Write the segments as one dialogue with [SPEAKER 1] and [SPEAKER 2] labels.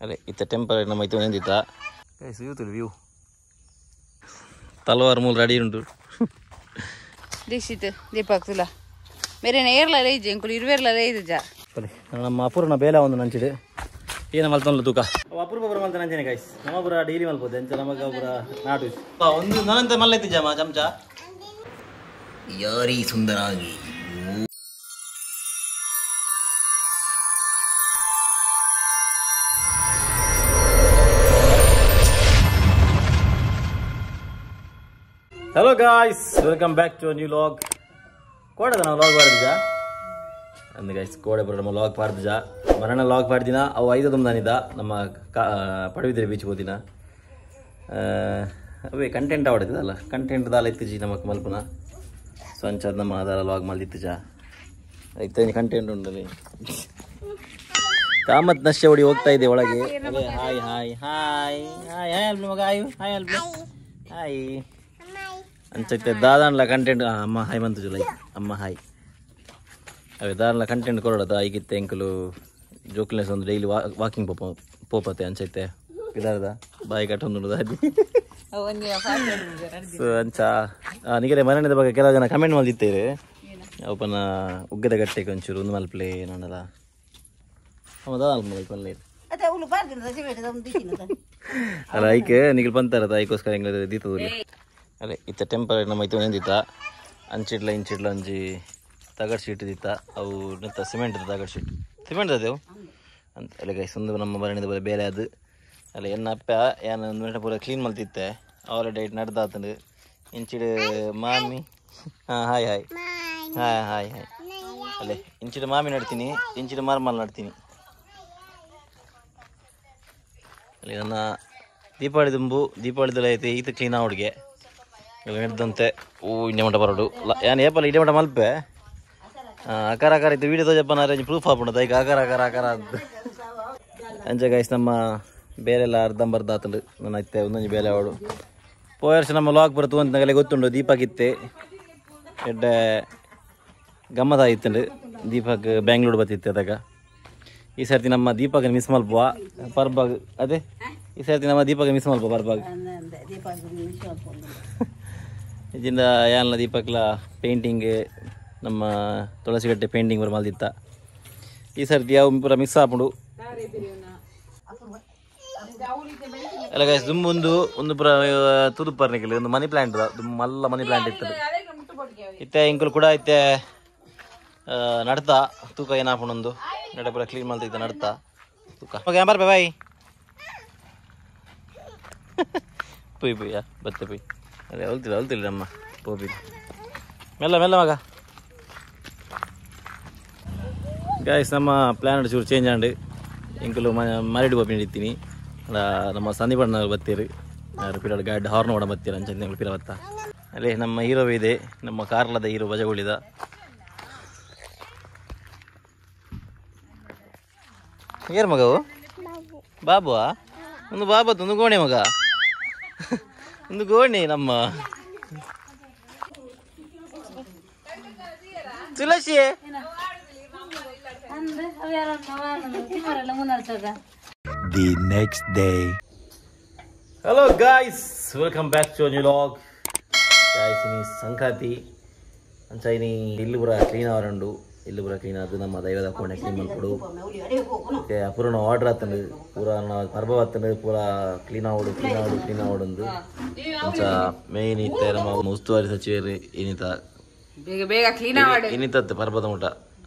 [SPEAKER 1] ಅರೆ ಇತ್ತ ಟೆಂಪಲ್ ನಮ್ಮ ಇತ್ತು ನೆಂದಿತ್ತ ಗೈಸ್ ಯೂತುಲ್ ವ್ಯೂ ತಲವಾರ್ ಮೂಲ ರೆಡಿ ಉಂಟು
[SPEAKER 2] ದೀಕ್ಷಿತ್ ದೀಪಕ್ ತುಲ ಬೇರೆ ನೇರ್ಲ ಲೈಜ್ ಎಂಕುಲು ಇರುವೆರ್ಲ ಲೈಜ
[SPEAKER 1] ಬಲೆ ನಮ್ಮ ಅಪೂರ್ಣ ಬೇಲ ಒಂದು ನಂಚಿಡು ಏನ ಮಲ್ತೊಂದು ತೂಕ ಅಪೂರ್ವ ಪುರ ಮಲ್ತ ನಂಚನೆ ಗೈಸ್ ನಮ್ಮ ಪುರ ಡೈಲಿ ಮಲ್ಪೋದು ಎಂಚ ನಮಗ ಪುರ ನಾಟು ಒಂದು ನನ್ನಂತ ಮಲ್ಲೈತಿ ಜಮ ಚಮಚ
[SPEAKER 3] ಯಾರಿ ಸುಂದರಾಗಿ
[SPEAKER 1] Hello guys, welcome back to a new vlog. ಕೋಡದ ನಾವು ಲಾಗ್ ಪಾಡ್ದಿಜ ಅಂದ್ ಗೈಸ್ ಕೋಡೆ ಬರೋ ನಮ್ಮ ಲಾಗ್ ಪಾಡ್ದಿಜ ಮರಣ ಲಾಗ್ ಪಾಡ್ದಿನ ಅವು ಐದು ದುಮ್ದಾನಿದ್ದ ನಮ್ಮ ಪಡವಿದ್ರೆ ಬೀಚ್ ಹೋದಿನ ಅವೇ ಕಂಟೆಂಟ್ ಆವಡ್ತಿದಲ್ಲ ಕಂಟೆಂಟ್ ದಾಲ ಇತ್ತಿಜಿ ನಮಕ್ ಮಲ್ಪುನ ಸೊ ಅಂಚಾದ ನಮ್ಮ ಆಧಾರ ಲಾಗ್ ಮಲ್ದಿತ್ತಿಜ ಐತೆ ಕಂಟೆಂಟ್ ಉಂಟಲ್ಲಿ ಕಾಮತ್ ನಶ್ಯ ಹೊಡಿ ಹೋಗ್ತಾ ಇದೆ ಒಳಗೆ hi hi hi hi hi ಅಲ್ಪಿ ಮಗ ಹಾಯ್ ಹಾಯ್ ಅಲ್ಪಿ ಹಾಯ್ ಅಂಚೈತೆ ದಾದಾನ್ಲ ಕಂಟೆಂಟ್ ಅಮ್ಮ ಹಾಯ್ ಮಂತು ಜುಲೈ ಅಮ್ಮ ಹಾಯ್ ಅವೇ ದಾದನ್ಲ ಕಂಟೆಂಟ್ ಕೊರಡದ ಈಗಿತ್ತೆ ಎಂಕಲು ಜೋಕ್ಲೆಸ್ ಒಂದು ಡೈಲಿ ವಾಕಿಂಗ್ ಪೋಪ ಪೋಪತೆ ಅಂಚೈತೆ ಇದಾರದ ಬಾಯಿ ಕಟ್ಟೊಂದು ಅದು ಸೊ ಅಂಚ ನಿಗಲೆ ಮರಣದ ಬಗ್ಗೆ ಕೆಲವು ಜನ ಕಮೆಂಟ್ ಮಲ್ದಿತ್ತೇರು ಅವಪನ ಉಗ್ಗದ ಗಟ್ಟೆಗೆ ಒಂಚೂರು ಒಂದು ಮಲ್ಪ್ಲೆ ಏನಲ್ಲ ದಾದ ಅಲ್ಲ ಐಕೆ ನಿಗಲ್ ಬಂತಾರದ ಐಕೋಸ್ಕರ ಎಂಗ್ಲ ದೀತದಲ್ಲಿ ಅಲ್ಲೇ ಇತ್ತ ಟೆಂಪಲ್ ನಮ್ಮ ಇತ್ತು ನೆಂದಿತ್ತ ಅಂಚಿಡ್ಲ ಇಂಚಿಡ್ಲ ಅಂಜಿ ತಗಡ್ ಶೀಟ್ ದಿತ್ತ ಅವು ನೆತ್ತ ಸಿಮೆಂಟ್ ತಗಡ್ ಶೀಟ್ ಸಿಮೆಂಟ್ ಅದೇವು ಅಂತ ಅಲ್ಲ ಗೈಸ್ ಒಂದು ನಮ್ಮ ಬರಣಿದ ಬರ ಬೇರೆ ಅದು ಅಲ್ಲ ಎನ್ನ ಅಪ್ಪ ಏನು ಒಂದು ಮಿನಿಟ್ ಪೂರ ಕ್ಲೀನ್ ಮಲ್ತಿತ್ತೆ ಅವರ ಡೈಟ್ ನಡ್ದಾತಂದು ಇಂಚಿಡು ಮಾಮಿ ಹಾಂ hi hi hi hi hi ಅಲ್ಲೇ ಇಂಚಿಡು ಮಾಮಿ ನಡ್ತೀನಿ ಇಂಚಿಡು ಮಾರ್ಮಲ್ ನಡ್ತೀನಿ ಅಲ್ಲಿ ನನ್ನ ದೀಪಾವಳಿ ದುಂಬು ದೀಪಾವಳಿದಲ್ಲ ಐತೆ ಈತ ಕ್ಲೀನ್ ಅವಡಿಗೆ ಹಿಡ್ದಂತೆ ಓ ಇಂಡೆ ಮಟ ಬರೋಡು ಯಾನ್ ಏಪಲ್ಲ ಇಂಡೆ ಮಟ ಮಲ್ಪೆ ಆಕಾರ ಆಕಾರ ಇತ್ತು ವೀಡಿಯೋ ತೋಜಪ್ಪನ ಅರೇಂಜ್ ಪ್ರೂಫ್ ಆಪುಂಡು ಐಕ್ ಆಕಾರ ಆಕಾರ ಆಕಾರ ಅಂತ ಅಂಚ ಗೈಸ್ ನಮ್ಮ ಬೇರೆಲ್ಲ ಅರ್ಧಂಬರ್ಧ ಆತಂಡು ನನ್ನ ಇತ್ತೆ ಒಂದೊಂದು ಬೇಲೆ ಅವಳು ಪೋಯ ವರ್ಷ ನಮ್ಮ ಲಾಗ್ ಬರುತ್ತು ಅಂತ ನಗಲೆ ಗೊತ್ತುಂಡು ದೀಪಕ್ ಇತ್ತೆ ಎಡ್ಡೆ ಗಮ್ಮದ ಇತ್ತಂಡು ದೀಪಕ್ ಬ್ಯಾಂಗ್ಳೂರ್ ಬತ್ತಿತ್ತೆ ಅದಾಗ ಈ ಸರ್ತಿ ನಮ್ಮ ದೀಪಕ್ ಮಿಸ್ ಮಲ್ಪುವ ಪರ್ಬಾಗ್ ಅದೇ ಈ ಸರ್ತಿ ನಮ್ಮ ದೀಪಕ್ ಮಿಸ್ ಮಲ್ಪುವ ಪರ್ಬಾಗ್ ಇದರಿಂದ ಯಾನ್ಲ ದೀಪಕ್ಲ ಪೇಂಟಿಂಗ್ ನಮ್ಮ ತುಳಸಿಗಟ್ಟೆ ಪೇಂಟಿಂಗ್ ಬರ ಮಲ್ದಿತ್ತ ಈ ಸರ್ತಿ ಯಾವ ಪೂರ ಮಿಕ್ಸ್ ಆಪುಂಡು ಅಲ್ಲ ಗೈಸ್ ದುಂಬೊಂದು ಒಂದು ಪೂರ ತುದುಪರ್ನಿಕಲ್ ಒಂದು ಮನಿ ಪ್ಲಾಂಟ್ ಮಲ್ಲ ಮನಿ ಪ್ಲಾಂಟ್ ಇತ್ತು ಇತ್ತೆ ಇಂಕುಲು ಕೂಡ ಇತ್ತೆ ನಡ್ತಾ ತೂಕ ಏನಾಪುಂಡು ನಡ ಪೂರ ಕ್ಲೀನ್ ಮಲ್ತಿತ್ತ ನಡ್ತಾ ತೂಕ ಓಕೆ ಬರ್ಬೆ ಬಾಯ್ ಪುಯ್ ಪುಯ್ಯ ಬತ್ತೆ ಪುಯ್ ಅದೇ ಹೊಲ್ತಿಲ್ಲ ಹೊಲ್ತಿಲ್ಲ ನಮ್ಮ ಪೋಪಿ ಮೆಲ್ಲ ಮೆಲ್ಲ ಮಗ ಗಾಯ್ಸ್ ನಮ್ಮ ಪ್ಲ್ಯಾನ್ ಚೂರು ಚೇಂಜ್ ಆಂಡು ಇಂಕುಲು ಮರಡಿ ಪೋಪಿ ಹಿಡಿತೀನಿ ನಮ್ಮ ಸಂದೀಪಣ್ಣ ಬತ್ತೀರು ಪಿರ ಗಾಡಿ ಹಾರ್ನ್ ಓಡ ಬತ್ತೀರ ಅಂಚ ಪಿರ ಬತ್ತ ಅಲ್ಲಿ ನಮ್ಮ ಹೀರೋ ಇದೆ ನಮ್ಮ ಕಾರ್ಲದ ಹೀರೋ ಬಜಗುಳಿದ ಏರ್ ಮಗವು ಬಾಬುವಾ ಒಂದು ಬಾಬತ್ತು ಒಂದು ಗೋಣಿ ಮಗ ಒಂದು ಗೋಣಿ ನಮ್ಮ ತುಳಸಿ
[SPEAKER 3] The next day.
[SPEAKER 1] Hello guys, welcome back to a new vlog. Guys, ini Sankranti ಅಂಚ ಇನಿ ಇಲ್ಲು ಪೂರ ಕ್ಲೀನ್ ಅವರಂಡು ಇಲ್ಲು ಪೂರ ಕ್ಲೀನ್ ಆದು ನಮ್ಮ ದೈವದ ಕೋಣೆ ಕ್ಲೀನ್ ಮಲ್ಪಡು ಮತ್ತೆ ಪೂರ್ಣ ಆರ್ಡರ್ ಆತಂಡು ಪೂರ ಪರ್ಬ ಆತಂಡು ಪೂರ ಕ್ಲೀನ್ ಆವಡು ಕ್ಲೀನ್ ಆವಡು ಕ್ಲೀನ್ ಆವಡು ಅಂಚ ಮೇನ್ ಇತ್ತೆ ನಮ್ಮ ಉಸ್ತುವಾರಿ ಸಚಿವರು ಏನಿತ
[SPEAKER 2] ಬೇಗ ಬೇಗ ಕ್ಲೀನ್ ಆವಡು
[SPEAKER 1] ಏನಿತತ್ತು ಪರ್ಬದ ಮುಟ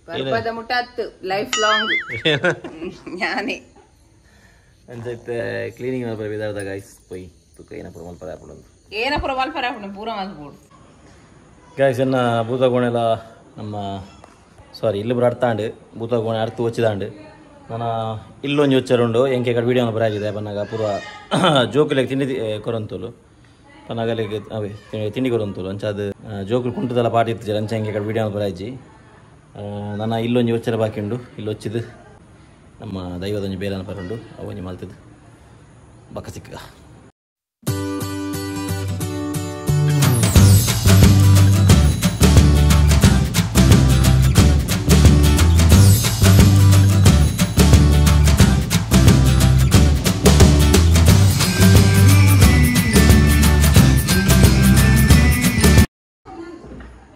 [SPEAKER 2] ಪರ್ಬದ ಮುಟ ಅತ್ತು ಲೈಫ್ ಲಾಂಗ್ ಯಾನೆ
[SPEAKER 1] ಅಂಚೈತೆ ಕ್ಲೀನಿಂಗ್ ಮಲ್ಪರ ಬಿದಾರ್ದ ಗೈಸ್ ಪೊಯ್ ತುಕ ಏನಪುರ ಮಲ್ಪರ ಆಪುಂಡು
[SPEAKER 2] ಏನಪುರ ಮಲ್ಪರ ಆಪುಂಡು ಪೂರ ಮಲ್ಪುಡು
[SPEAKER 1] ಗೈಸ್ ಎನ್ನ ಭೂತಗೋಣೆಲ್ಲ ನಮ್ಮ ಸಾರಿ ಇಲ್ಲು ಪೂರ ಅರ್ತಾಂಡು ಭೂತಗೋಣೆ ಅರ್ತು ವಚ್ಚಿದಾಂಡು ನನ್ನ ಇಲ್ಲೊಂಜಿ ವಚ್ಚರುಂಡು ಎಂಕೆ ಕಡೆ ವೀಡಿಯೋ ಬರಾಗಿದೆ ಪನ್ನಾಗ ಪೂರ ಜೋಕುಲೆಗ್ ತಿಂಡಿ ಕೊರಂತೋಲು ಪನ್ನಾಗಲಿಗೆ ಅವೇ ತಿಂಡಿ ಕೊರಂತೋಲು ಅಂಚಾದ ಜೋಕುಲು ಕುಂಟದಲ್ಲ ಪಾಟಿ ಇತ್ತು ಅಂಚ ಎಂಕೆ ಕಡೆ ವೀಡಿಯೋ ಬರಾಜಿ ನನ್ನ ಇಲ್ಲೊಂಜಿ ವಚ್ಚರ ಬಾಕಿ ಉಂಡು ಇಲ್ಲಿ ವಚ್ಚಿದ್ದು ನಮ್ಮ ದೈವದೊಂಜಿ ಬೇಲನ ಪರುಂಡು ಅವೊಂಜಿ ಮಲ್ತಿದ್ದು ಬಕ್ಕ ಸಿಕ್ಕ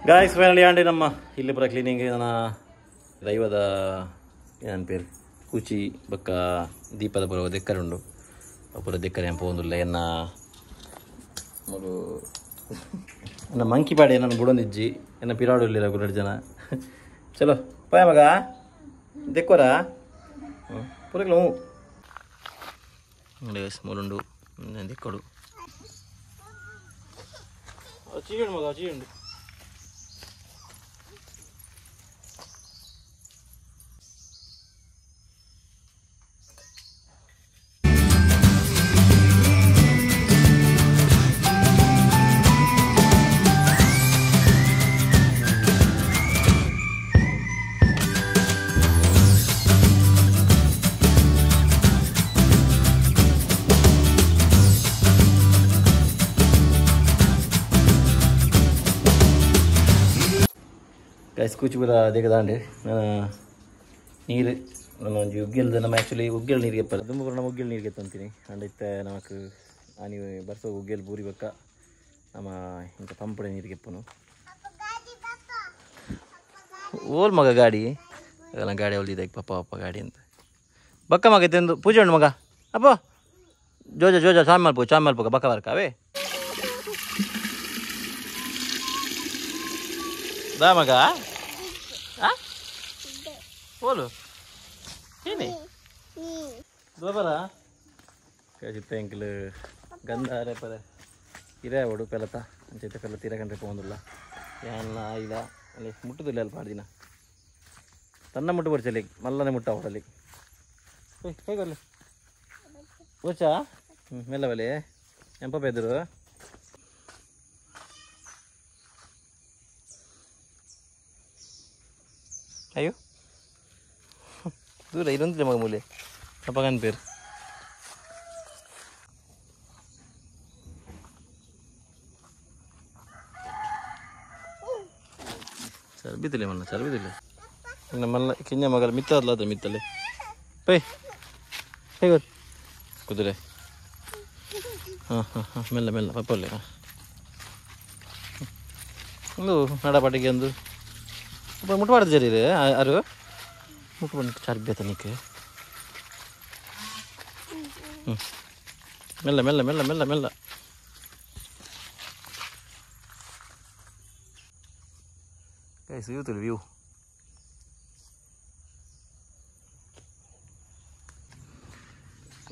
[SPEAKER 1] ಗಾಯ್ಸ್ ಫೈನಲಿ ಆಂಡಿ ನಮ್ಮ ಇಲ್ಲಿ ಪೂರ ಕ್ಲೀನಿಂಗ್ ನನ್ನ ದೈವದ ಏನು ಪೇರು ಕೂಚಿ ಬಕ್ಕ ದೀಪದ ಪೂರ ದೆಕ್ಕರೆ ಉಂಡು ಪೂರ ದೆಕ್ಕರೆ ಪೋಂದುಲ್ಲ ಎನ್ನ ಮೂರು ನನ್ನ ಮಂಕಿ ಪಾಡಿ ನನ್ನ ಬುಡೊಂದಿಜ್ಜಿ ಎನ್ನ ಪಿರಾಡು ಇಲ್ಲ ಗುರಡು ಜನ ಚಲೋ ಪಾಯ ಮಗ ದೆಕ್ಕೋರಾ ಪೂರಕ್ಲ ಹ್ಞೂ ಮೂರುಂಡು ದಿಕ್ಕೊಡು ಚೀಯುಂಡು ಮಗ ಚೀಯುಂಡು ಗೈಸ್ ಕೂಚಿ ಪೂರ ದೇಕದಾಂಡ್ ನೀರು ನಮ್ಮ ಒಂಜಿ ಉಗ್ಗೆಲ್ದ ನಮ್ಮ ಆ್ಯಕ್ಚುಲಿ ಉಗ್ಗೆಲ್ ನೀರಿಗೆ ಎಪ್ಪಲ್ಲ ದುಂಬು ಪೂರ ನಮ್ಮ ಉಗ್ಗೆಲ್ ನೀರಿಗೆ ಎತ್ತಂತೀನಿ ಅಂಡ್ ಇತ್ತೆ ನಮಕ್ ಆನಿ ಬರ್ಸೋ ಉಗ್ಗೆಲ್ ಬೂರಿ ಬಕ್ಕ ನಮ್ಮ ಇಂಥ ಪಂಪಡೆ ನೀರಿಗೆ ಎಪ್ಪನು ಓಲ್ ಮಗ ಗಾಡಿ ಅದೆಲ್ಲ ಗಾಡಿ ಅವಳಿದೆ ಪಪ್ಪ ಪಪ್ಪ ಗಾಡಿ ಅಂತ ಬಕ್ಕ ಮಗ ಇತ್ತೆಂದು ಪೂಜೆ ಉಂಡು ಮಗ ಅಪ್ಪ ಜೋಜ ಜೋಜ ಚಾಮಿ ಮಲ್ಪು ಚಾಮಿ ಮಲ್ಪುಗ ಬಕ್ಕ ಬರ್ಕಾವೇ ದಾ ಮಗ ಓಲು ಏನೇ ದೋಬರ ಚಿತ್ತ ಎಂಕಲ್ ಗಂಧ ಪರ ಇರೇ ಓಡು ಪೆಲತ ಅಂಚೈತೆ ಪೆಲ ತೀರ ಕಂಡ್ರೆ ಪೋಂದುಲ್ಲ ಯಾನ್ನ ಇಲ್ಲ ಅಲ್ಲಿ ಮುಟ್ಟುದಿಲ್ಲ ಅಲ್ಲಿ ಪಾಡ್ದಿನ ತನ್ನ ಮುಟ್ಟು ಬರ್ಚಲ್ಲಿ ಮಲ್ಲನೆ ಮುಟ್ಟ ಅವಡಲ್ಲಿ ಹೇಗೆ ಬರ್ಲಿ ಓಚಾ ಹ್ಞೂ ಮೆಲ್ಲ ಬಲಿ ಎಂಪ ಪೆದ್ರು ಅಯ್ಯೋ ದೂರ ಇದೊಂದಿಲ್ಲ ಮಗ ಮೂಲೆ ಅಪ್ಪ ಕನ್ಪೇರು ಚರ್ಬಿತಿಲ್ಲ ಮಲ್ಲ ಚರ್ಬಿತಿಲ್ಲ ನಮ್ಮಲ್ಲ ಕಿಂಜ ಮಗಲ ಮಿತ್ತಲ್ಲ ಅದು ಮಿತ್ತಲ್ಲಿ ಪೈ ಹೇಗೆ ಕುದುರೆ ಹಾಂ ಹಾಂ ಹಾಂ ಮೆಲ್ಲ ಮೆಲ್ಲ ಪಪ್ಪಲ್ಲಿ ಹಾಂ ಒಂದು ನಡಪಾಟಿಗೆ ಒಂದು ಮುಟ್ಬಾರ್ದು ಜರಿ ಅರು ಮುಟ್ಬಂದು ಚರ್ಬಿ ಆತ ಹ್ಞೂ ಮೆಲ್ಲ ಮೆಲ್ಲ ಮೆಲ್ಲ ಮೆಲ್ಲ ಮೆಲ್ಲ ಗೈಸ್ ವ್ಯೂ ವ್ಯೂ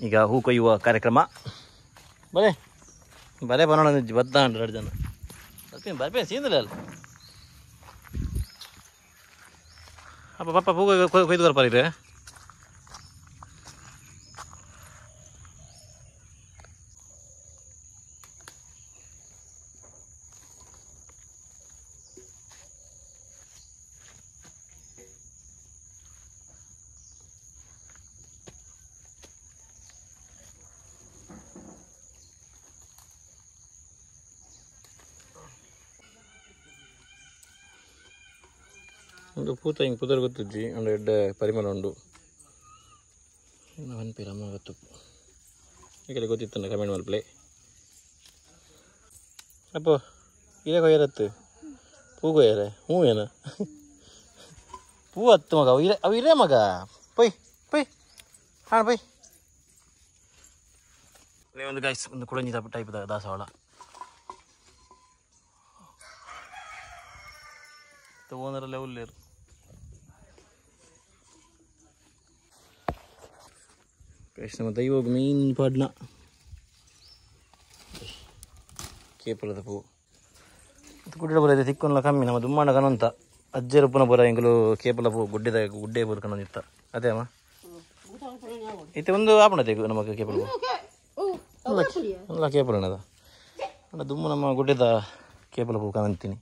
[SPEAKER 1] ಈಗ ಹೂ ಕೊಯ್ಯುವ ಕಾರ್ಯಕ್ರಮ ಬರೇ ಬರೇ ಬರೋಣ ಬದ್ದ ಎರಡು ಜನ ಬರ್ತೀನಿ ಬರ್ಪೇನು ಸೀಂದಿಲ್ಲ ಅಲ್ಲ ಅಪ್ಪ ಪಪ್ಪ ಹೂ ಕೊಯ್ದು ಬರ್ಪಾರಿದೆ ಒಂದು ಪೂತ ಹಿಂಗೆ ಪುದರ್ ಗೊತ್ತಿಜ್ಜಿ ಒಂದು ಎಡ್ಡೆ ಪರಿಮಳ ಉಂಡು ಅನ್ಪಿರ ಅಮ್ಮ ಗೊತ್ತು ಈ ಕಡೆ ಗೊತ್ತಿತ್ತಲ್ಲ ಕಮೆಂಟ್ ಮಲ್ಪ್ಲೆ ಅಪ್ಪ ಇದೇ ಕೊಯ್ಯರತ್ತು ಪೂ ಕೊಯ್ಯರೆ ಹ್ಞೂ ಏನ ಪೂ ಹತ್ತು ಮಗ ಅವು ಇರೇ ಅವು ಇರೇ ಮಗ ಪೊಯ್ ಪೊಯ್ ಹಾಂ ಪೊಯ್ ಒಂದು ಗಾಯ್ಸ್ ಒಂದು ಕುಳಂಜಿ ಟೈಪ್ ದಾಸವಾಳ ಓನರ್ ಲೆವೆಲ್ ಕೃಷ್ಣ ದೈವಗ್ ಮೀನ್ ಪಾಡ್ನ ಕೇಪಲದ ಪೂ ಗುಡ್ಡ ಬರ ತಿಕ್ಕೊಂಡ್ಲ ಕಮ್ಮಿ ನಮ್ಮ ದುಮ್ಮಾಣ ಕನಂತ ಅಜ್ಜರ ಪುನ ಬರ ಎಂಕುಲು ಕೇಪಲ ಪೂ ಗುಡ್ಡೆದ ಗುಡ್ಡೆ ಪೂರ ಕನಂದಿತ್ತ ಅದೇ ಅಮ್ಮ ಇತ್ತೆ ಒಂದು ಆಪಣ ತೆಗು ನಮಗೆ ಕೇಪಲ ಪೂ ಅಲ್ಲ ಕೇಪಲ ಅದ ದುಮ್ಮು ನಮ್ಮ ಗುಡ್ಡೆದ ಕೇಪಲ ಪೂ ಕನಂತೀನಿ.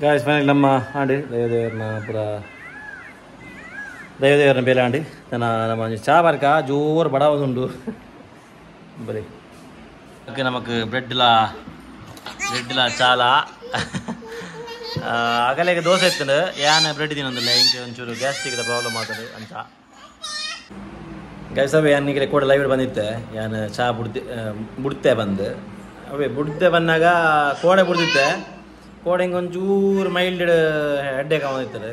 [SPEAKER 1] ಗಾಯ್ಸ್ ಫೈನಲ್ ನಮ್ಮ ಆಂಡ್ ದೈವದೇವರನ ಪೂರ ದೈವದೇವರನ ಬೇಲೆ ಆಂಡ್ ನನ್ನ ನಮ್ಮ ಚಾ ಬರ್ಕ ಜೋರು ಬಡ ಉಂಡು ಬರೀ ಓಕೆ ನಮಕ್ ಬ್ರೆಡ್ಲ ಬ್ರೆಡ್ಲ ಚಾಲ ಅಗಲೆಗೆ ದೋಸೆ ಇತ್ತು ಯಾನ ಬ್ರೆಡ್ ತಿನ್ನೊಂದಿಲ್ಲ ಇಂಕೆ ಒಂಚೂರು ಗ್ಯಾಸ್ಟ್ರಿಕ್ದ ಪ್ರಾಬ್ಲಮ್ ಆಗ್ತದೆ ಅಂಚ ಗೈಸ್ ಅವೇ ಯಾನಿಗೆ ಕೂಡ ಲೈವ್ ಬಂದಿತ್ತೆ ಯಾನ್ ಚಾ ಬುಡ್ದೆ ಬುಡ್ತೆ ಬಂದು ಅವೇ ಬುಡ್ತೆ ಬಂದಾಗ ಕೋಡೆ ಬುಡ್ದಿತ್ತೆ ಕೋಡೆ ಹಿಂಗೆ ಒಂಚೂರು ಮೈಲ್ಡ್ ಹೆಡ್ಡೇಕ್ ಬಂದಿತ್ತದು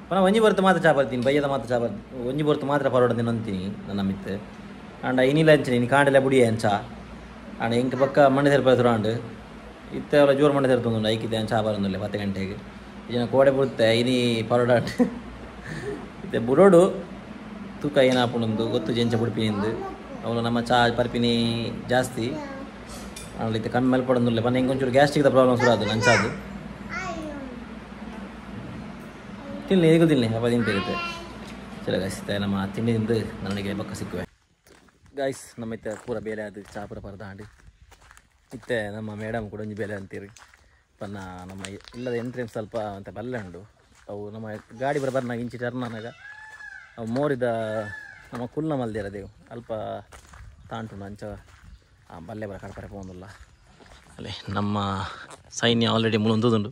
[SPEAKER 1] ಪುನಃ ಒಂಜಿ ಬರ್ತು ಮಾತ್ರ ಚಾ ಬರ್ತೀನಿ ಬಯ್ಯದ ಮಾತ್ರ ಚಾ ಬರ್ತೀನಿ ಒಂಜಿ ಬರ್ತು ಮಾತ್ರ ಪರೋಡ ತಿನ್ನೊಂತೀನಿ ನನ್ನ ಮಿತ್ತು ಆಂಡ ಇನಿಲ ಅಂಚಿನಿ ಇನಿ ಕಾಂಡೆಲ ಬುಡಿಯ ಅಂಚ ಆಂಡ ಇಂಕ ಪಕ್ಕ ಮಣ್ಣೆ ಸೇರ್ಪ ಸುರಾಂಡು ಇತ್ತೆ ಅವಳ ಜೋರು ಮಣ್ಣೆ ಸೇರ್ತುಂಡು ಐಕಿತ್ತೆ ಚಾ ಬರೋದಿಲ್ಲ 10 ಗಂಟೆಗೆ ಜನ ಕೋಡೆ ಬುಡುತ್ತೆ ಇನಿ ಪರೋಡ ಇತ್ತೆ ಬುಡೋಡು ತೂಕ ಏನಾಪುಂಡು ಗೊತ್ತು ಜೆಂಚ ಬುಡ್ಪಿನಿಂದು ಅವಳು ನಮ್ಮ ಚಾ ಪರ್ಪಿನಿ ಜಾಸ್ತಿ ಆಂಡ ಇತ್ತೆ ಕಮ್ಮಿ ಮಲ್ಪಡೊಂದುಲ್ಲ ಪಂಡ ಇಂಕೊಂಚೂರು ಗ್ಯಾಸ್ಟ್ರಿಕ್ದ ಪ್ರಾಬ್ಲಮ್ ಶುರು ಅದು ನಂಚಾದು ತಿನ್ನಿ ಇದಕ್ಕೂ ತಿನ್ನಿ ಅಪ್ಪ ತಿಂತಿರುತ್ತೆ ಚಲೋ ಗಾಯ್ಸ್ ಇತ್ತೆ ನಮ್ಮ ತಿಂಡಿ ತಿಂದು ನನಗೆ ಬಕ್ಕ ಸಿಕ್ಕುವೆ ಗಾಯ್ಸ್ ನಮ್ಮ ಇತ್ತೆ ಪೂರ ಬೇಲೆ ಅದು ಚಾ ಪೂರ ಪರದಾಂಡು ಇತ್ತೆ ನಮ್ಮ ಮೇಡಮ್ ಕೂಡ ಒಂಜಿ ಬೇಲೆ ಅಂತೀರಿ ಪನ್ನ ನಮ್ಮ ಇಲ್ಲದ ಎಂಟ್ರೆನ್ಸ್ ಸ್ವಲ್ಪ ಅಂತ ಬಲ್ಲೆ ಉಂಡು ಅವು ನಮ್ಮ ಗಾಡಿ ಬರ ಬರ್ನಾಗ ಇಂಚಿ ಟರ್ನ್ ಅನ್ನಾಗ ಅವು ಮೋರಿದ ನಮ್ಮ ಕುಲ್ನ ಮಲ್ದಿರ ದೇವು ಅಲ್ಪ ತಾಂಟುಂಡು ಅಂಚ ಆ ಬಲ್ಲೆ ಬರ ಕಡಪರೆ ಪೋಂದುಲ್ಲ ಅಲ್ಲೇ ನಮ್ಮ ಸೈನ್ಯ ಆಲ್ರೆಡಿ ಮೂಲೊಂದುಂಡು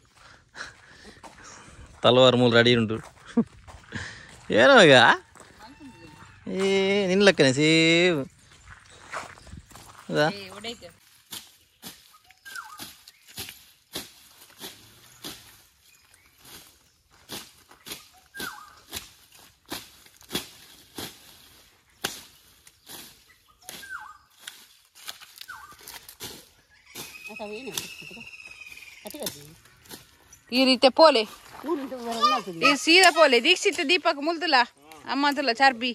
[SPEAKER 1] ತಲವಾರು ಮೂಲ ರೆಡಿ ಉಂಟು ಏನೋ ಈಗ ಏ ನಿನ್ಲಕ್ಕನೆ ಸೇವ್ ಹೌದಾ
[SPEAKER 2] ಈ ರೀತಿ ಪೋಲೆ ಈ ಸೀದಾ ಪೋಲೆ ದೀಕ್ಷಿತ ದೀಪಕ್ ಮುಲ್ತುಲ ಅಮ್ಮ ಅಂತಲ್ಲ ಚಾರ್ಬಿ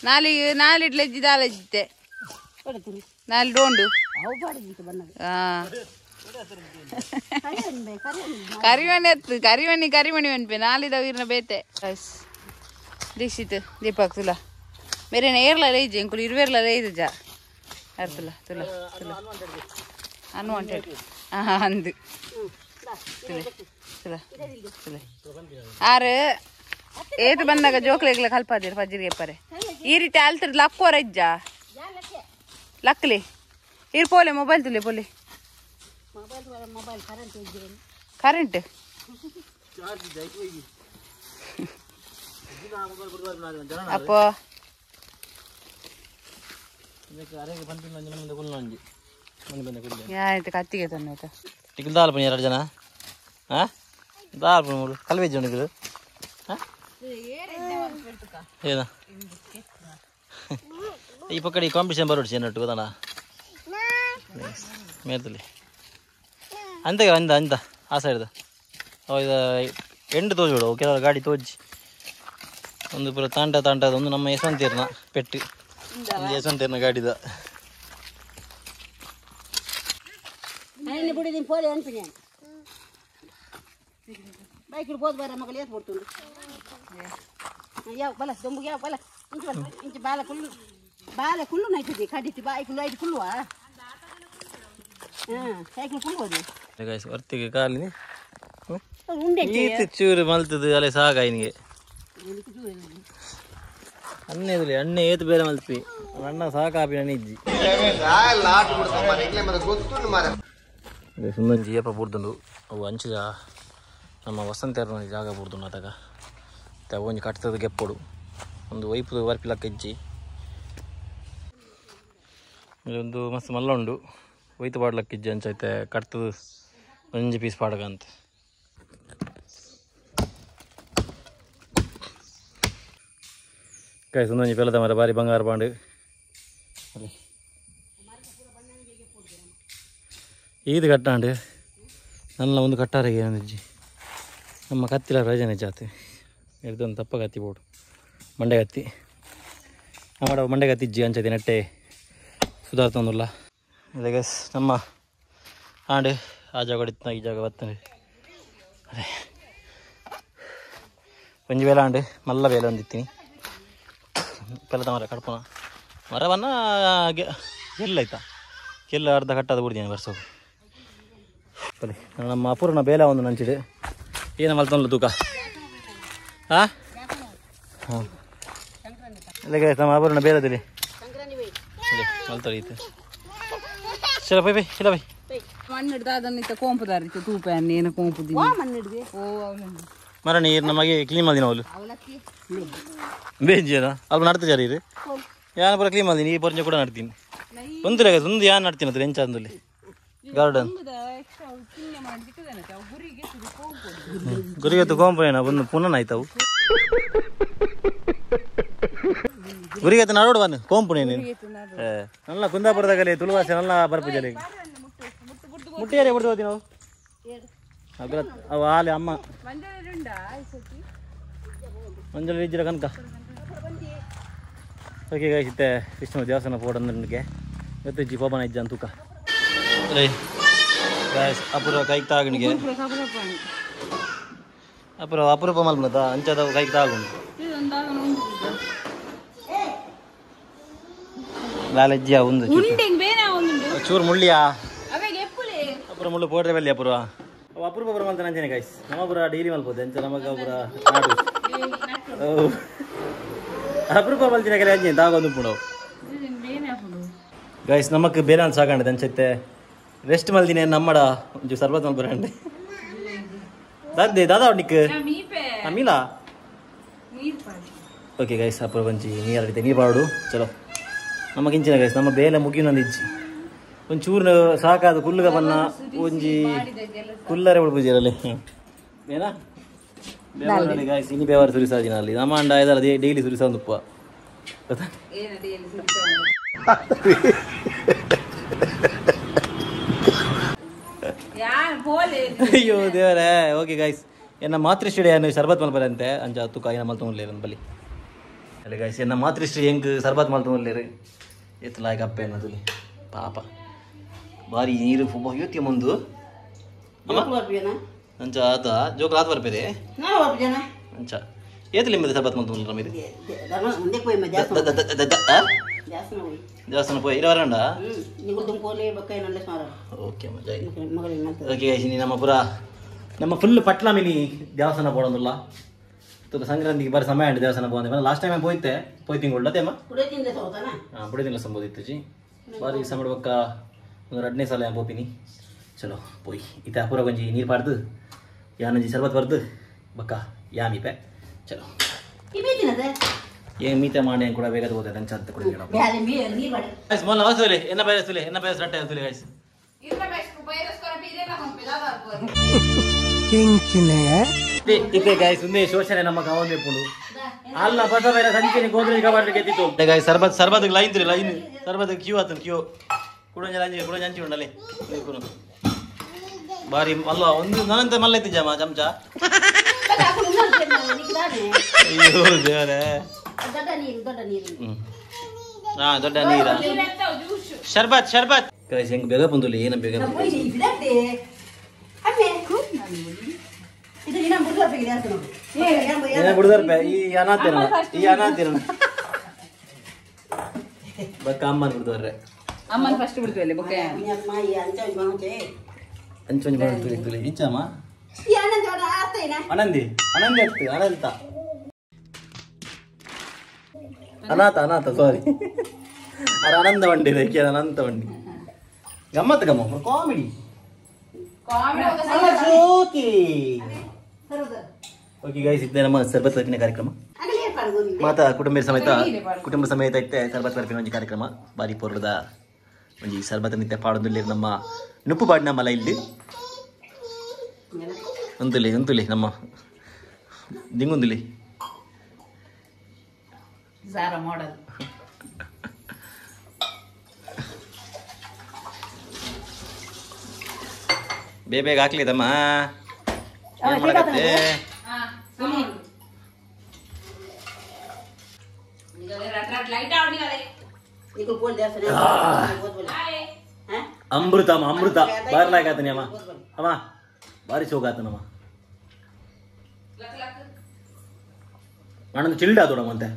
[SPEAKER 2] ನಾಲಿ ನಾಲಿಡ್ಲೆಜ್ಜಿ ದಾಲಜ್ಜಿತ್ತೆ ನಾಲಿ ಡೋಂಡು ಕರಿಮಣಿ ಎತ್ತು ಕರಿಮಣಿ ಕರಿಮಣಿ ಅನ್ಪೆ ನಾಲಿದ ವೀರ್ನ ಬೇತೆ ದೀಕ್ಷಿತ್ ದೀಪಕ್ ತುಲ ಬೇರೆ ಏರ್ಲ ಲೇಜ್ ಇಂಕುಲು ಇರುವೇರ್ಲ ಲೇಜ್ ಜಾ ಅರ್ತುಲ ತುಲ ತುಲ ಅನ್ವಾಂಟೆಡ್ ಅಂದು ಆರು ಏತು ಬಂದಾಗ ಜೋಕ್ಲೆಗ್ಲ ಕಲ್ಪಾದಿರ ಪಜ್ಜಿಗೆ ಪರೆ ಈ ರೀತಿ ಅಲ್ತಿರ್ ಲಕ್ಕೋರ ಇಜ್ಜ ಲಕ್ಲಿ ಇರ್ ಪೋಲೆ ಮೊಬೈಲ್ ತುಲೆ ಪೋಲೆ ಕರೆಂಟ್ ಅಪ್ಪ ಆಯ್ತು ಕತ್ತಿಗೆ ತಂದಾಯ್ತು
[SPEAKER 1] ಟಿಕಲ್ ದಾಲ್ ಪನಿ ಎರಡು ಜನ ಹಾಂ ದಾಲ್ ಪನಿ ಮೂರು ಕಲ್ವೇಜ್ ಉಂಡು ಹಾಂ ಏನ ಈ ಪಕ್ಕಡಿ ಕಾಂಪಿಟೇಷನ್ ಬರೋಡು ಚೆನ್ನಟ್ಟು ಗೊತ್ತಾಣ ಮೇಲ್ತಲ್ಲಿ ಅಂತ ಅಂದ ಅಂದ ಆ ಸೈಡ್ದ ಇದು ಎಂಟು ತೋಜೋಡು ಕೆಲವು ಗಾಡಿ ತೋಜಿ ಒಂದು ಪೂರ ತಾಂಟ ತಾಂಟದ ಒಂದು ನಮ್ಮ ಯಶವಂತೇರ್ನ ಪೆಟ್ಟು ಒಂದು ಯಶವಂತೇರ್ನ ಗಾಡಿದ
[SPEAKER 4] ಬೈಕ್ ಹೋದ್ ಬರ ಮಗಳು ಏತ್ ಬಿಡ್ತುಂಡು ಯಾವ ಬಲ ದೊಂಬುಗೆ ಯಾವ ಬಲ ಇಂಚು ಬಲ ಇಂಚು ಬಾಲ ಕುಲ್ಲು ಬಾಲ ಕುಲ್ಲು ನೈತದೆ ಕಡಿತಿ ಬಾಯ್ಕುಲ್ಲು ಐದು ಕುಲ್ಲುವ ಹಾಂ ಸೈಕಲ್ ಕುಲ್ಬೋದು
[SPEAKER 1] ಗಾಯ್ಸ್ ವರ್ತಿಗೆ ಕಾಲಿನಿ
[SPEAKER 4] ಉಂಡೆ
[SPEAKER 1] ಈತ ಚೂರು ಮಲ್ತದು ಅಲೆ ಸಾಕ ನಿನಗೆ ಅಣ್ಣೆ ಇದ್ರಿ ಅಣ್ಣೆ ಏತು ಬೇರೆ ಮಲ್ಪಿ ಅಣ್ಣ ಸಾಕಾಪಿ ನನ್ನ ಇಜ್ಜಿ ಸುಂದೊಂಜಿ ಏಪ ಬೂರ್ದುಂಡು ಅವು ಅಂಚಿದ ನಮ್ಮ ವಸಂತ ಜಾಗ ಬೂರ್ದುಂಡು ಆತಾಗ ಒಂಜಿ ಕಟ್ತದ ಗೆಪ್ಪೊಡು ಒಂದು ವೈಪು ವರ್ಪಿ ಲಕ್ಕ ಇಜ್ಜಿ ಒಂದು ಮಸ್ತ್ ಮಲ್ಲ ಉಂಡು ಒಯ್ತು ಪಾಡ್ಲಕ್ಕ ಇಜ್ಜಿ ಅಂಚೈತೆ ಕಟ್ತದ ಒಂಜಿ ಪೀಸ್ ಪಾಡಗ ಅಂತ ಕಾಯ್ ಸುಂದೊಂಜಿ ಪೆಲದ ಮರ ಬಾರಿ ಬಂಗಾರ ಪಾಂಡು ಈದು ಕಟ್ಟಾಂಡು ನನ್ನ ಒಂದು ಕಟ್ಟಾರಿಗೆ ಏನಂದಿಜ್ಜಿ ನಮ್ಮ ಕತ್ತಿಲ ಪ್ರಯೋಜನ ಜಾತಿ ಹಿಡ್ದೊಂದು ತಪ್ಪ ಕತ್ತಿ ಬೋಡು ಮಂಡೆ ಕತ್ತಿ ನಮ್ಮ ಮಂಡೆ ಕತ್ತಿ ಇಜ್ಜಿ ಅಂಚೈತಿ ನೆಟ್ಟೆ ಸುಧಾರ್ತೊಂದುಲ್ಲ ಇದೆ ಗಸ್ ನಮ್ಮ ಆಂಡು ಆ ಜಾಗ ಇತ್ತು ಈ ಜಾಗ ಬರ್ತದೆ ಅದೇ ಒಂಜಿ ವೇಳೆ ಆಂಡು ಮಲ್ಲ ವೇಳೆ ಒಂದಿತ್ತೀನಿ ಪೆಲದ ಮರ ಕಡ್ಪಣ ಮರ ಬನ್ನ ಗೆಲ್ಲ ಆಯ್ತಾ ಗೆಲ್ಲ ಅರ್ಧ ಕಟ್ಟಾದ ಬಿಡ್ತೀನಿ ಬರ್ಸೋದು. ಬಲೆ ನಮ್ಮ ಅಪೂರ್ಣ ಬೇಲೆ ಒಂದು ನಂಚಿಡು ಏನು ಮಲ್ತೊಂದು ತೂಕ ಹಾಂ ಹಾಂ ಇಲ್ಲ ನಮ್ಮ ಆಭರಣ ಬೇರೆದಿಲ್ಲ ಮಲ್ತಾರೆ ಈತ ಚಲ ಬೈ ಬೈ ಚಲ ಬೈ
[SPEAKER 2] ಮಣ್ಣಿಡ್ದ ಅದನ್ನ ಇತ್ತ ಕೋಂಪುದಾರಿತ್ತು ತೂಪ ಏನು ಕೋಂಪುದಿ ಓ
[SPEAKER 1] ಮರ ನೀರು ನಮಗೆ ಕ್ಲೀನ್ ಮಾಡಿನ ಅವಳು ಬೇಜೇನ ಅಲ್ಪ ನಡ್ತಿದ್ದಾರೆ ಇದು ಯಾನು ಪೂರ ಕ್ಲೀನ್ ಮಾಡಿದ್ದೀನಿ ಈ ಪೊರ್ಂಜ ಕೂಡ ನಡ್ತೀನಿ ಒಂದು ಒಂದು ಯಾನು ನಡ್ತೀನಿ ಅದು ಎಂಚ ಅಂದಲ್ಲಿ ಗಾರ್ಡನ್ ಗುರಿಗೆ ಕೋಂಪು ಏನ ಒಂದು ಪುನಃ ಆಯ್ತಾವು ಗುರಿಗೆ ನಡೋಡು ಬನ್ನಿ ಕೋಂಪು ನೀನು ನಲ್ಲ ಕುಂದಾಪುರದಾಗಲಿ ತುಳುವಾಸೆ ನಲ್ಲ ಬರ್ಪುಜಲಿ ಮುಟ್ಟಿಯಾರೆ ಬಿಡ್ದು ಹೋದಿ ನಾವು ಅವು ಆಲೆ ಅಮ್ಮ ಮಂಜಲ್ಲಿ ಇಜ್ಜಿರ ಕನಕ. ಓಕೆ ಗಾಯ್ಸ್, ಇತ್ತೆ ವಿಷ್ಣು ದೇವಸ್ಥಾನ ಫೋಟೋ ನನಗೆ ಇವತ್ತು ಜಿ ಪೋಪನ ಇಜ್ಜ ಅಂತ ತೂಕ. ಗಾಯ್ಸ್, ಅಪೂರ್ವ ಕೈಗೆ ತಾಗಣಿಗೆ ಅಪೂರ್ವ ಅಪರೂಪ ಮಲ್ಪನದ ಅಂಚದ ಕೈಗೆ ತಾಗುಂಡು ಲಾಲಜ್ಜಿ ಒಂದು ಚೂರು ಮುಳ್ಳಿಯಾ ಅಪೂರ್ವ ಮುಳ್ಳು ಪೋಡ್ರೆ ಬಲ್ಲಿ ಅಪೂರ್ವ ಅವು ಅಪರೂಪ ಬರ ಮಲ್ತಾನೆ ಅಂಚನೆ ಗಾಯ್ಸ್. ನಮ್ಮ ಪುರ ಡೈಲಿ ಮಲ್ಬೋದು ಅಂಚ ನಮಗ ಪುರ ನಾಡು ಅಪರೂಪ ಮಲ್ತಿನ ಕಲೆ ಅಂಚೆ ತಾಗೊಂದು ಪುಣವು ಗಾಯ್ಸ್. ನಮಕ್ ಬೇರೆ ಸಾಕಂಡೆ ಅಂಚತ್ತೆ ರೆಸ್ಟ್ ಮಲ್ದಿನಿ ನಮ್ಮಡ ಒಂಚೂರು ಸರ್ಬತ್ ಮಲ್ಪರಂಡೆ ದಾದೆ ದಾದಾ ನಿಕ್ ಅಮ್ಮಿಲಾ. ಓಕೆ ಗೈಸ್, ಅಪೂರ್ವ ಒಂಜಿ ನೀರು ಅಡಿತೆ ನೀರು ಪಾಡು. ಚಲೋ ನಮಗಿಂಚಿನ ಗೈಸ್ ನಮ್ಮ ಬೇಲೆ ಮುಗಿಯೊಂದು ಇಜ್ಜಿ ಒಂಚೂರು ಸಾಕಾದ ಕುಲ್ಲುಗ ಬನ್ನ ಒಂಜಿ ಕುಲ್ಲರೆ ಉಳ್ಪುಜಿರಲ್ಲಿ ಏನಾ ಗಾಯ್ಸ್. ಇನಿ ಬೇವಾರ ಸುರಿಸಾಜಿನ ಅಲ್ಲಿ ನಮ್ಮ ಅಂಡ ಆಯ್ದಲ್ಲ ಡೈಲಿ ಸುರಿಸ ಒಂದು ಉಪ್ಪ ಗೊತ್ತಾ. ಅಯ್ಯೋ ದೇವರೇ. ಓಕೆ ಗಾಯ್ಸ್, ಎನ್ನ ಮಾತೃಶ್ರೀ ಏನು ಸರ್ಬತ್ ಮಲ್ಪರಂತೆ ಅಂಚ ತುಕ ಏನ ಮಲ್ತೊಂಡ್ಲೇರು ಬಲಿ ಅಲ್ಲ ಗಾಯ್ಸ್. ಎನ್ನ ಮಾತೃಶ್ರೀ ಹೆಂಗ್ ಸರ್ಬತ್ ಮಲ್ತೊಂಡ್ಲೇರು ಎತ್ತಲಾಗ ಅಪ್ಪ ಏನದುಲಿ ಪಾಪ ಬಾರಿ ನೀರು ಯೋತಿ ಮುಂದು ಅಂಚ ಆತ ಜೋಕುಲು ಆತ ಬರ್ಪೇರೆ ಅಂಚ ಏತ್ ಲಿಂಬದ ಸರ್ಬತ್ ಮಲ್ತೊಂಡ್ಲ ಮೀರು ದೇವಸ್ಥಾನ ಪೋಯಿ ಇರ ವರಂಡ. ಓಕೆ ಮಜಾ. ಓಕೆ ಗೈಸ್, ನಮ್ಮ ಪುರ ನಮ್ಮ ಫುಲ್ ಪಟ್ಲ ಮಿನಿ ದೇವಸ್ಥಾನ ಪೋಡೊಂದುಲ್ಲ ತುಕ ಸಂಕ್ರಾಂತಿಗೆ ಬಾರಿ ಸಮಯ ಉಂಟು ದೇವಸ್ಥಾನ ಪೋಂದೆ. ಲಾಸ್ಟ್ ಟೈಮ್ ಪೋಯ್ತೆ ಪೋಯ್ ತಿಂಗಳು ಅದೇಮ್ಮ ಹಾಂ ಬುಡ ಸಂಬೋಧಿತ್ತು ಜಿ ಬಾರಿ ಸಮಯ ಬೊಕ್ಕ ಒಂದು ಎರಡನೇ ಸಲ ಪೋಪಿನಿ. ಚಲೋ ಪೋಯ್ ಇತ್ತ ಪೂರ ಒಂಜಿ ನೀರು ಪಾಡ್ದು ಯಾನೊಂಜಿ ಸರ್ಬತ್ ಬರ್ದು ಬಕ್ಕ ಯಾಮಿಪೆ. ಚಲೋ ಏನು ಮೀತೆ ಮಾಡಿ ಕೂಡ ಬೇಗ ಹೋಗ್ತದೆ ಅಂಚ ಅಂತ ಕೂಡ ಮೊನ್ನೆ ಅವಸೂಲಿ ಎನ್ನ ಬಯಸುಲಿ ಎನ್ನ ಬಯಸ್ ರಟ್ಟೆ ಅವಸೂಲಿ ಗೈಸ್. ಇತ್ತೆ ಗಾಯ್ಸ್ ಒಂದೇ ಶೋಷಣೆ ನಮ್ಮ ಕಾವಂದೆ ಪುಂಡು ಅಲ್ಲ ಬಸ ಬೇರೆ ಸಂಚಿನ ಗೋದ್ರೇಜ್ ಕಬಾಡ್ ಗೆದ್ದಿತ್ತು ಗಾಯ್ಸ್. ಸರ್ಬತ್ ಸರ್ಬತ್ ಲೈನ್ ತ್ರಿ ಲೈನ್ ಸರ್ಬತ್ ಕ್ಯೂ ಆತನ ಕ್ಯೂ ಕುಡಂಜ ಲಂಜಿ ಕುಡಂಜ ಅಂಚಿ ಉಂಡಲೆ ಬಾರಿ ಅಲ್ಲ ಒಂದು ನಾನಂತ ಮಲ್ಲ ಇತ್ತಿಜಮ್ಮ ಚಮಚ. ಅಯ್ಯೋ ದೇವರೇ. ಹಾ ದೊಡ್ಡ ನೀರ ಶರ್ಬತ್ ಶರ್ಬತ್ ಗಾಯ್ಸ್. ಹೆಂಗ್ ಬೇಗ ಬಂದುಲಿ ಏನ ಬೇಗ ಈ ಅನಾಥಿರಣ ಈ ಅನಾಥಿರಣ ಬಕ್ಕ ಅಮ್ಮನ್ ಬಿಡ್ದವ್ರೆ
[SPEAKER 2] ಅಮ್ಮನ್ ಫಸ್ಟ್ ಬಿಡ್ತೀವಲ್ಲ ಬೊಕ್ಕ
[SPEAKER 1] ಅಂಚೊಂಜಿ ಬರ್ತದೆ ತುಲಿ ಇಂಚಮ್ಮ ಅನಂದಿ ಅನಂದಿ ಅತ್ತು ಅನಂತ ಅನಾಥ ಅನಾಥ ಸಾರಿ ಅರ ಅನಂತ ವಂಡಿ ಇದೆ ಅನಂತ ವಂಡಿ ಗಮ್ಮತ್ತು ಗಮ್ಮ ಕಾಮಿಡಿ ಓಕೆ ಗೈಸ್, ಇದ್ದೆ ನಮ್ಮ ಸರ್ಬತ್ ಬರ್ಪಿನ ಕಾರ್ಯಕ್ರಮ. ಮಾತಾ ಕುಟುಂಬ ಸಮೇತ ಕುಟುಂಬ ಸಮೇತ ಇತ್ತೆ ಸರ್ಬತ್ ಬರ್ಪಿನ ಒಂಜಿ ಕಾರ್ಯಕ್ರಮ ಬಾರಿ ಪೊರ್ಲುದ ಒಂಜಿ ಸರ್ಬತ್ ನಿತ್ಯ ಪಾಡೊಂದುಲ್ಲೆರ್ ನಮ್ಮ ನುಪ್ಪು ಪಾಡಿನ ಮಲ ಇಲ್ಲಿ ಉಂತುಲಿ ಉಂತುಲಿ ನಮ್ಮ ದಿಂಗುಂದುಲಿ
[SPEAKER 2] ಸಾರ ಮಾಡಲ್
[SPEAKER 1] ಬೇಗ ಬೇಗ ಹಾಕ್ಲಿ ತಮ್ಮ. ಏನ್ ಮಾಡಕತ್ತೆ? ಅಮೃತ ಅಮ್ಮ ಅಮೃತ ಬಾರ್ಲಾಗತ್ತನಿ ಅಮ್ಮ ಅಮ್ಮ ಬಾರಿ ಸೋಗಾತನಮ್ಮ ಅಣ್ಣಂದು ಚಿಲ್ಡ ಆತೋಡ ಮಂತೆ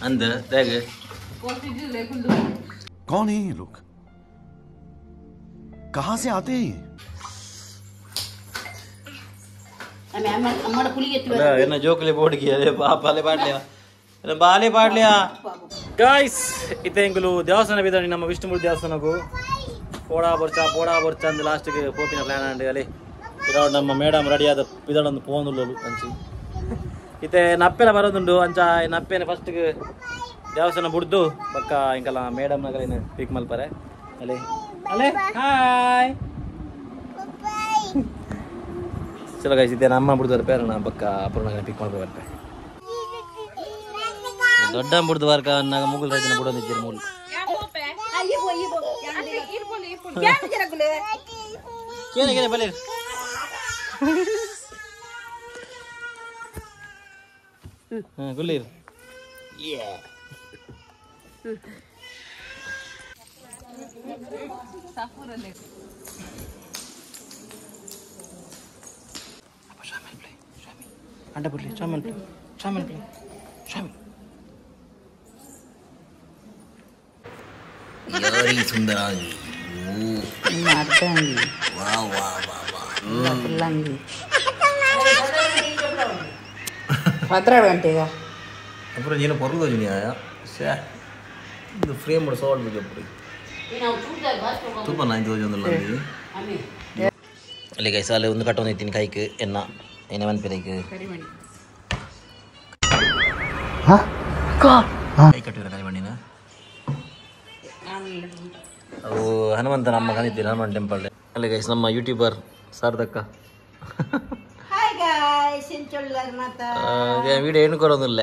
[SPEAKER 1] ಅಂದ ತೇಗ.
[SPEAKER 3] कौन है ये लोग?
[SPEAKER 5] कहाँ से आते हैं?
[SPEAKER 1] என்ன ஜோக்லே போடுகி ಅದೇ ಬಾಲೆ ಪಾಡ್ಲಿಯಾ ಬಾಲೆ ಪಾಡ್ಲಿಯಾ. ಗಾಯ್ಸ್ ಇತ್ತೆ ಎಂಕುಲು ದೇವಸ್ಥಾನ ಬಿದ್ದಾನೆ ನಮ್ಮ ವಿಷ್ಣುಮೂರ್ತಿ ದೇವಸ್ಥಾನಕ್ಕೂ ಪೋಡಾ ಬೊರ್ಚ ಪೋಡಾ ಬೊರ್ಚ ಅಂದ್ ಲಾಸ್ಟ್ಗೆ ಪೋಪಿನ ಪ್ಲಾನ್ ಅಂಡ್ ಅಲ್ಲಿ ನಮ್ಮ ಮೇಡಮ್ ರೆಡಿ ಆದ ಪಿದಡೊಂದು ಪೋಂದುಲ್ಲೋಲು ಅಂಚಿ ಇತ್ತೆ ನಪ್ಪೆಲ ಬರೋದುಂಡು ಅಂಚ ನಪ್ಪೆನ ಫಸ್ಟ್ಗೆ ದೇವಸ್ಥಾನ ಬುಡ್ದು ಪಕ್ಕ ಇಂಕಲ್ಲ ಮೇಡಮ್ ನಗಲೇನು ಪಿಕ್ ಮಲ್ಪರೆ ಅಲ್ಲೇ ಅಲ್ಲೇ ಹಾಯ್. ಚಲೋ ಗೈಸ್ ಇತ್ತೆ ನಮ್ಮ ಬುಡ್ದು ಪೇರಣ ಪಕ್ಕ ಅಪೂರ್ಣ ಪಿಕ್ ಮಲ್ಪ ಬರ್ಪೆ ದೊಡ್ಡ ಬುಡ್ದು ವರ್ಕ ನಾಗ ಮುಗುಲ್ ರಜನ ಬುಡೊಂದಿದ್ದೀರಿ ಮೂಲು ಕೇನೆ ಕೇನೆ ಬಲೆ ಗುಲ್ಲಿರು. ಅಂಡ ಬುಡ್ಲಿ ಚಾಮಲ್ ಪ್ಲೇ ಚಾಮಲ್ ಪ್ಲೇ ಚಾಮಲ್.
[SPEAKER 3] ಯಾರಿ ಸುಂದರಾಂಗಿ
[SPEAKER 2] ಅರ್ಧಂಗಿ
[SPEAKER 3] ವಾ ವಾ ವಾ ವಾ
[SPEAKER 2] ಫುಲ್ಲಂಗಿ 12 ಗಂಟೆಗ
[SPEAKER 1] ಅப்புறம் ನೀನು ಪೊರ್ಲು ಜುನಿಯ ಶೇ ಇದು ಫ್ರೇಮ್ ಮಾಡಿ ಸಾಲ್ಟ್ ಬೇಕು ತುಪ್ಪ ನಾನು ತೋಜೊಂದಿಲ್ಲ ಅಲ್ಲಿ ಗೈಸ್ ಅಲ್ಲಿ ಒಂದು ಕಟ್ಟೊಂದಿತ್ತೀನಿ ಕೈಕ್ ಎನ್ನ ಎಣ್ಣೆ ಮನ್ಪಿರೈಕ್
[SPEAKER 2] ಕರಿಮಣಿ
[SPEAKER 1] ಕೈ ಕಟ್ಟಿರ ಕರಿಮಣಿನ ಅವು ಹನುಮಂತ ನಮ್ಮ ಕಂದಿದ್ದೀರಿ ಹನುಮಾನ್ ಟೆಂಪಲ್ ಅಲ್ಲಿ ಗೈಸ್ ನಮ್ಮ ಯೂಟ್ಯೂಬರ್ ಸಾರ್ದಕ್ಕ.
[SPEAKER 4] ಹಾಯ್ ಗೈಸ್ ಎಂಚೊಳ್ಳರ್ ಮಾತ
[SPEAKER 1] ವಿಡಿಯೋ ಏನು ಕೊಡೋದಿಲ್ಲ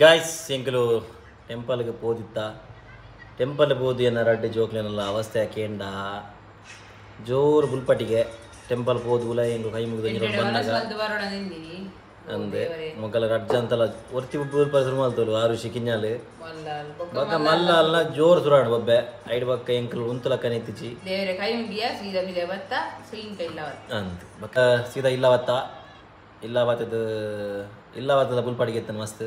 [SPEAKER 1] ಗಾಯ್ಸ್. ಎಂಕಲು ಟೆಂಪಲ್ಗೆ ಪೋದಿತ್ತ ಟೆಂಪಲ್ ಪೋದು ಏನ ರಡ್ಡೆ ಜೋಕ್ಲೇನಲ್ಲ ಅವಸ್ಥೆ ಕೇಂಡ ಜೋರು ಬುಲ್ಪಟ್ಟಿಗೆ ಟೆಂಪಲ್ ಪೋದು ಉಲ ಎಂಕು ಕೈ ಮುಗಿದು ಬಂದಾಗ ಅಂದೆ ಮೊಗಲ ರಡ್ಜ ಅಂತಲ್ಲ ಒರ್ತಿ ಬುಲ್ಪರ ಶುರು ಮಲ್ತೋಲು ಆರು ಶಿಕಿഞ്ഞಾಲು ಬೊಕ್ಕ ಮಲ್ಲ ಅಲ್ಲ ಜೋರು ಸುರಾಡು ಬೊಬ್ಬೆ ಐಡ್ ಬೊಕ್ಕ ಎಂಕಲು ಉಂತುಲಕ್ಕ ನೆತ್ತಿಚಿ ಅಂದ್ ಬೊಕ್ಕ ಸೀದಾ ಇಲ್ಲ ಬತ್ತ ಇಲ್ಲ ಬತ್ತದ ಇಲ್ಲ ಬತ್ತದ ಬುಲ್ಪಾಟಿಗೆ ಎತ್ತನ ಮಸ್ತ್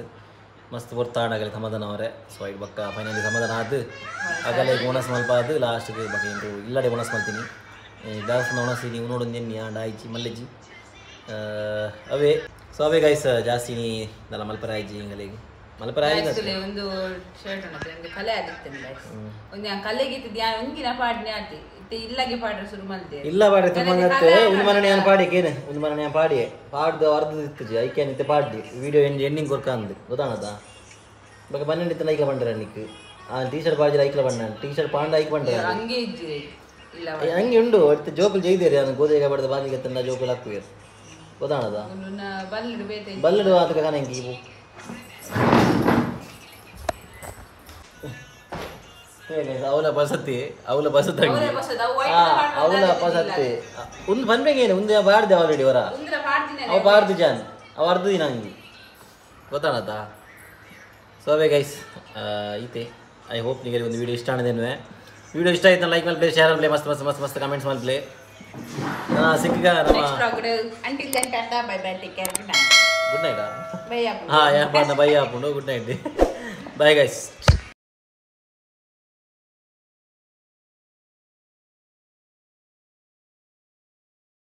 [SPEAKER 1] ಮಸ್ತ್ ಹೊರ್ತಾಡಗಲಿ ಸಮಾಧಾನ ಅವರೇ. ಸೊ ಐಡ್ ಬೊಕ್ಕ ಫೈನಲಿ ಸಮಾಧಾನ ಆದು ಆಗಲೇ ಬೋನಸ್ ಮಲ್ಪ ಅದು ಲಾಸ್ಟ್ಗೆ ಬೊಕ್ಕ ಎಂಕು ಇಲ್ಲಡೆ ಬೋನಸ್ ಮಲ್ತೀನಿ ದೇವಸ್ಥಾನ ಒಣಸಿ ನೀವು ನೋಡೊಂದು ಎಣ್ಣೆ ಆಂಡ ಆಯ್ಚಿ ಮಲ್ಲೆಜ್ಜಿ ಅವೇ. ಸೊ ಅವೇ ಗೈಸ್ ಜಾಸ್ತಿ ನಲ್ಲ ಮಲ್ಪರ ಆಯ್ಜಿ ಹಿಂಗಲಿಗೆ ಮಲ್ಪರ ಆಯ್ತು
[SPEAKER 2] ಒಂದು ಶರ್ಟ್ ಉಂಟು ಒಂದು ಕಲೆ ಆಗಿತ್ತು ಒಂದು ಕಲೆಗಿತ್ತು ಧ್ಯಾನ ಒಂಗಿನ ಪಾಡ್ನೆ ಆತಿ ಇತ್ತೆ ಇಲ್ಲಗೆ ಪಾಡ್ರೆ ಶುರು ಮಲ್ತೆ
[SPEAKER 1] ಇಲ್ಲ ಪಾಡ್ರೆ ತುಂಬ ಮಂಗತ್ತೆ ಒಂದು ಮರಣ ನಾನು ಪಾಡಿಕೇನೆ ಒಂದು ಮರಣ ನಾನು ಪಾಡಿಯೆ ಪಾಡ್ದು ಅರ್ಧದ ಇತ್ತು ಐಕೇನು ಇತ್ತೆ ಪಾಡ್ಡಿ ವಿಡಿಯೋ ಎಂಡಿಂಗ್ ಕೊರ್ಕ ಅಂದು ಗೊತ್ತಾಣದ ಬೊಕ 12 ಇತ್ತು ಐಕ್ಲ ಬಂಡ್ರೆ ನಿಕ್ ಆ ಟೀ ಶರ್ಟ್ ಪಾಡ್ಜಿರ ಐಕ್ಲ ಬಂಡ ಟೀ ಶರ್ಟ್ ಪಾಂಡ ಐಕ್ ಬಂಡ್ರೆ
[SPEAKER 2] ಹಂಗೆ ಇಜ್ಜಿ ಇಲ್ಲ
[SPEAKER 1] ಹಂಗೆ ಉಂಡು ಅಡ್ತ ಜೋಕುಲು ಜೈದೇರಿ ನಾನು ಗೋಧಿ ಬಡ್ದ ಬಾಜಿಗೆ ತನ್ನ ಜೋಕುಲು ಹಾಕುವೇರು ಗೊತ್ತಾಣದ ಬಲ್ಲಡು ಆತಕ ಕಾಣಂಗಿ ಇವು ಅವಲ ಬಸತಿ ಅವಲ ಬಸತಂಗಿ ಅವಲ ಬಸತಿ ಒಂದು ಬನ್ಬೇಕೇನು ಒಂದು ಬಾಡ್ದೆ ಆಲ್ರೆಡಿ ವರ ಅವ ಬಾಡ್ದು ಜಾನ್ ಅವ ಅರ್ಧ ದಿನ ಹಂಗಿ ಗೊತ್ತಾಣದ. ಸೊ ಅವೇ ಗೈಸ್ ಈತೆ I hope ನಿಮಗೆ ಒಂದು ವಿಡಿಯೋ ಇಷ್ಟ ಆಣದೇನುವೆ. ವಿಡಿಯೋ ಇಷ್ಟ ಆಯ್ತು ಲೈಕ್ ಮಲ್ಪ್ಲೆ ಶೇರ್ ಮಲ್ಪ್ಲೆ ಮಸ್ತ್ ಮಸ್ತ್ ಮಸ್ತ್ ಮಸ್ತ್ ಕಮೆಂಟ್ಸ್ ಮಲ್ಪ್ಲೆ. ಸಿಕ್ಕ
[SPEAKER 2] until then tata bye bye take care good night
[SPEAKER 1] good night
[SPEAKER 2] bye
[SPEAKER 1] ಹಾಂ ಯಾ ಬೈ ಆಪುಂಡು ಗುಡ್ ನೈಟ್ ಬಾಯ್ ಗೈಸ್.